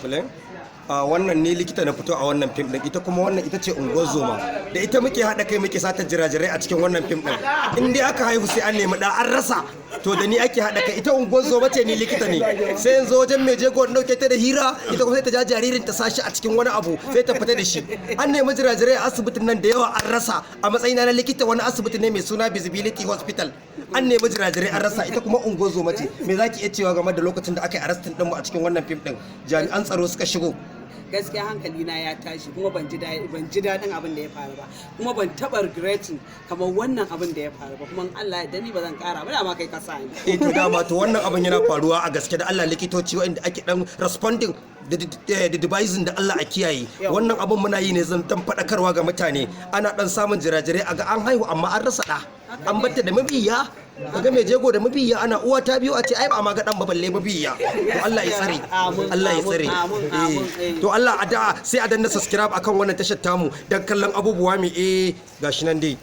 Bulen? A wannan ne likita na fito a wannan fim din. Ita kuma wannan ita ce unguwar zoma da ita muke haɗa kai muke sata jirajirai a cikin wannan fim din. In dai aka haihu sai an nemi ɗa an rasa, to da ni ake haɗa kai. Ita unguwar zoma ce, ni likita ne. Sai yanzu wajen mai jego in ɗauke ta da hira, ita kuma sai ta ja jaririn ta sashi a cikin wani abu, sai ta fita da shi. An nemi jirajirai a asibitin nan da yawa an rasa. A matsayina na likita, wani asibiti ne mai suna Visibility Hospital, an nemi jirajirai an rasa. Ita kuma unguwar zoma ce. Me zaki iya cewa game da lokacin da aka yi arresting ɗinmu a cikin wannan fim din, jami'an tsaro suka shigo? Gaskiya hankali na ya tashi, kuma ban ji daɗin abin da ya faru ba, kuma ban taɓa regretting kamar wannan abin da ya faru ba. Kuma in Allah ya dani ba zan ƙara ba, dama kai ka sa ni. Eh, to dama to wannan abin yana faruwa a gaske. Da Allah likitoci waɗanda ake dan responding da devising, da Allah a kiyaye. Wannan abin muna yi ne zan dan faɗakarwa ga mutane. Ana dan samun jirajirai, a ga an haihu amma an rasa ɗa, an batta da mabiya. Kaga mai jego da mabiya, ana uwa ta biyu, a ce ai ba ma ga dan ba balle mabiya. To Allah ya tsare. Amin, Allah ya amin, tsare. amin, amin, eh. To Allah a da sai a danna subscribe akan wannan tashar tamu dan kallon abubuwa mai gashi nan dai.